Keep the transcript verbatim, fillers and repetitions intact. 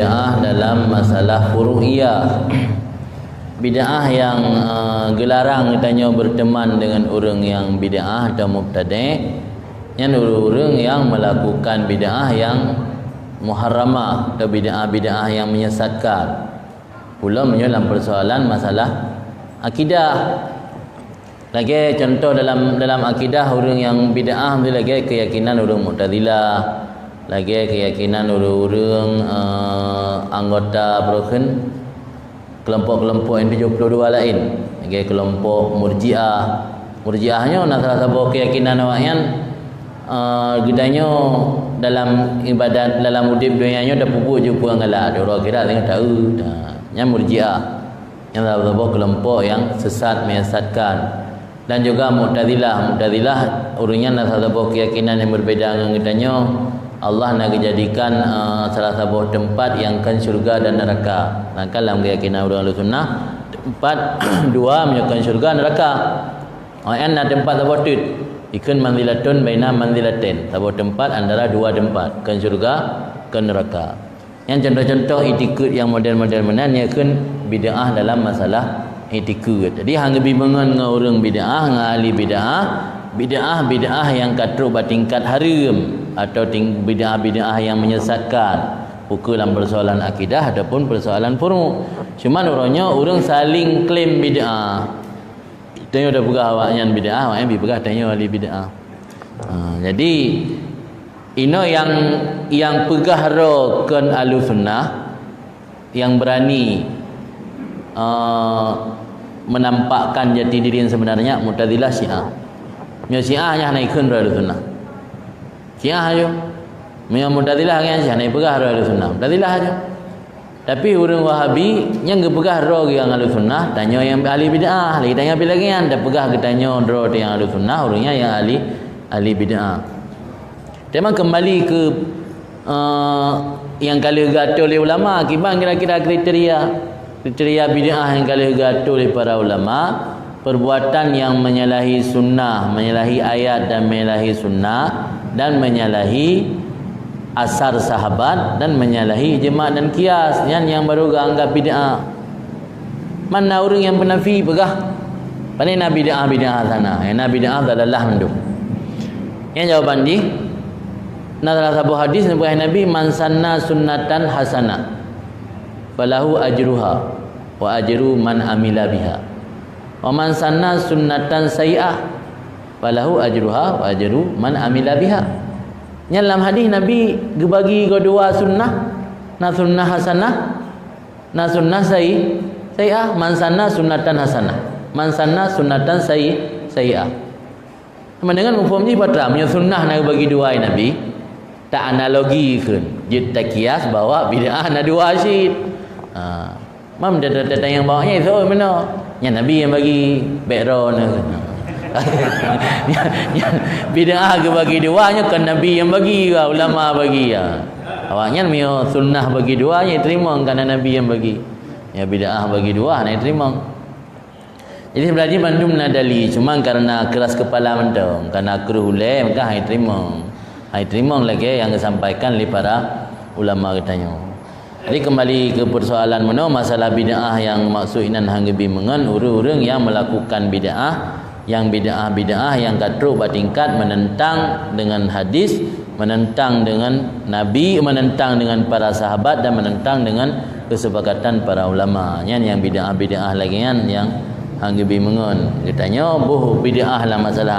Bid'ah dalam masalah furu'iyah. Bid'ah nyang, eh, geularang geutanyoe berteman dengan ureuëng nyang bid'ah atau mubtadi', nyan ureuëng-ureuëng nyang melakukan bid'ah nyang muharramah atau bid'ah-bid'ah nyang menyesatkan. Pula meunyoe lam persoalan masalah akidah. Lagée contoh dalam, dalam akidah ureuëng nyang bid'ah tu lagée keyakinan ureuëng Mu'tazilah, lagée keyakinan ureuëng-ureuëng, eh, anggota peue kheun, kelompok-kelompok nyang tujoh puluh dua laén, lagée kelompok Murji'ah. Murji'ah nyoe na salah saboh keyakinan awaknyan, eh, geutanyoe dalam ibadat, dalam udeb donya nyoe tapeubuet jeuet peue nyang galak, di uroe akhirat singoh taeu. Nah, nyan Murji'ah. Nyan saboh kelompok nyang sesat, menyesatkan. Dan juga Mu'tazilah. Mu'tazilah, ureuëng nyan na saboh keyakinan nyang berbeda ngon geutanyoe. Allah na geujadikan, eh, salah saboh teumpat nyang kon syurga dan neraka. Sedangkan lam keyakinan ureuëng Ahlussunnah, teumpat dua meunyoe kon syurga, neraka. Awaknyan na teumpat saboh teut. Ikheun manzilatun baina manzilatain. Saboh teumpat antara dua teumpat. Kon syurga, kon neraka. Nyan contoh-contoh itikeuet nyang model-model meunan, nyan kheun bid'ah dalam masalah itikeuet. Jadi, han geubi meungon ngon ureuëng bid'ah, ngon ahli bid'ah, bid'ah-bid'ah nyang ka trok bak tingkat hareuem atau ting-, bid'ah-bid'ah nyang menyesatkan, ukeue lam persoalan akidah ataupun persoalan furu'. Cuman uroe nyoe ureuëng saling klaim bid'ah. Tanyoe tapeugah awaknyan bid'ah, awaknyan pi peugah tanyoe ahli bid'ah. Ha, jadi, inoe nyang, nyang peugah droe kon Ahlussunnah, nyang beurani, eh, menampakkan jati diri nyang sebenarnya, Mu'tazilah, Syiah. Meunyoe Syiah nyan hana ikheun droe Ahlussunnah. Syiah aja. Meunyoe Mu'tazilah nyan Syiah hana ipeugah droe Ahlussunnah. Mu'tazilah aja. Tapi ureuëng Wahabi nyang geupeugah droe geuh nyang Ahlussunnah, tanyoe nyang ahli bid'ah. Lagée tanyoe pi lagée nyan, tapeugah geutanyoe droe teuh nyang Ahlussunnah, ureuëng nyan nyang ahli, ahli bid'ah. Teuma keumbali keu, eh, nyang ka lheueh geuatoe lé ulama, kiban kira-kira kriteria. Kriteria bid'ah nyang ka lheueh geuatoe lé para ulama, perbuatan nyang menyalahi sunnah, menyalahi ayat dan menyalahi sunnah, dan menyalahi asar sahabat, dan menyalahi ijma' dan qiyas, nyan nyang baru geuanggap bid'ah. Man na ureuëng nyang peunafi peugah, "Pane na bid'ah-bid'ah hasanah, na bid'ah dalalah mandum." Nyan jawaban jih, na salah saboh hadis neupeugah Nabi, "Man sanna sunnatan hasanah, falahu ajruha, wa ajru man amila biha. Wa man sanna sunnatan sayyi'ah, falahu ajruha, wa ajru man amila biha." Nyan lam hadis Nabi geubagi keu dua sunnah, na sunnah hasanah, na sunnah sayyi-, sayyi'ah. Man sanna sunnatan hasanah, man sanna sunnatan sayyi-, sayyi'ah. Sama dengan muphom jih patra, meunyoe sunnah na geubagi dua lé Nabi, ta analogi kheun, jeuet takias bahwa bid'ah na dua cit. Ha. Mam datang-datang nyang bawa nyan, so meunoe. Nyan Nabi nyang bagi, background. Nyan, nyan bid'ah geubagi dua, nyan kon Nabi nyang bagi, ulama bagi, ya. Awaknyan meunyoe sunnah bagi dua, nyan teurimong, karena Nabi nyang bagi. Ya, bid'ah bagi dua, hana teurimong. Jadi, sebenarnya bandum na dali, cuma karena keras kepala mantong, karena kruh ulée, maka hai teurimong. Hai teurimong lagée nyang geusampaikan lé para ulama geutanyoe. Jadi, kembali ke persoalan meunoe, masalah bid'ah nyang maksud inan han geubi meungon, ureuëng-ureuëng nyang melakukan bid'ah, nyang bid'ah-bid'ah nyang ka trok bak tingkat menentang dengan hadis, menentang dengan Nabi, menentang dengan para sahabat, dan menentang dengan kesepakatan para ulama. Nyan nyang bid'ah-bid'ah lagée nyan nyang han geubi meungon. Geutanyoe boh bid'ah lam masalah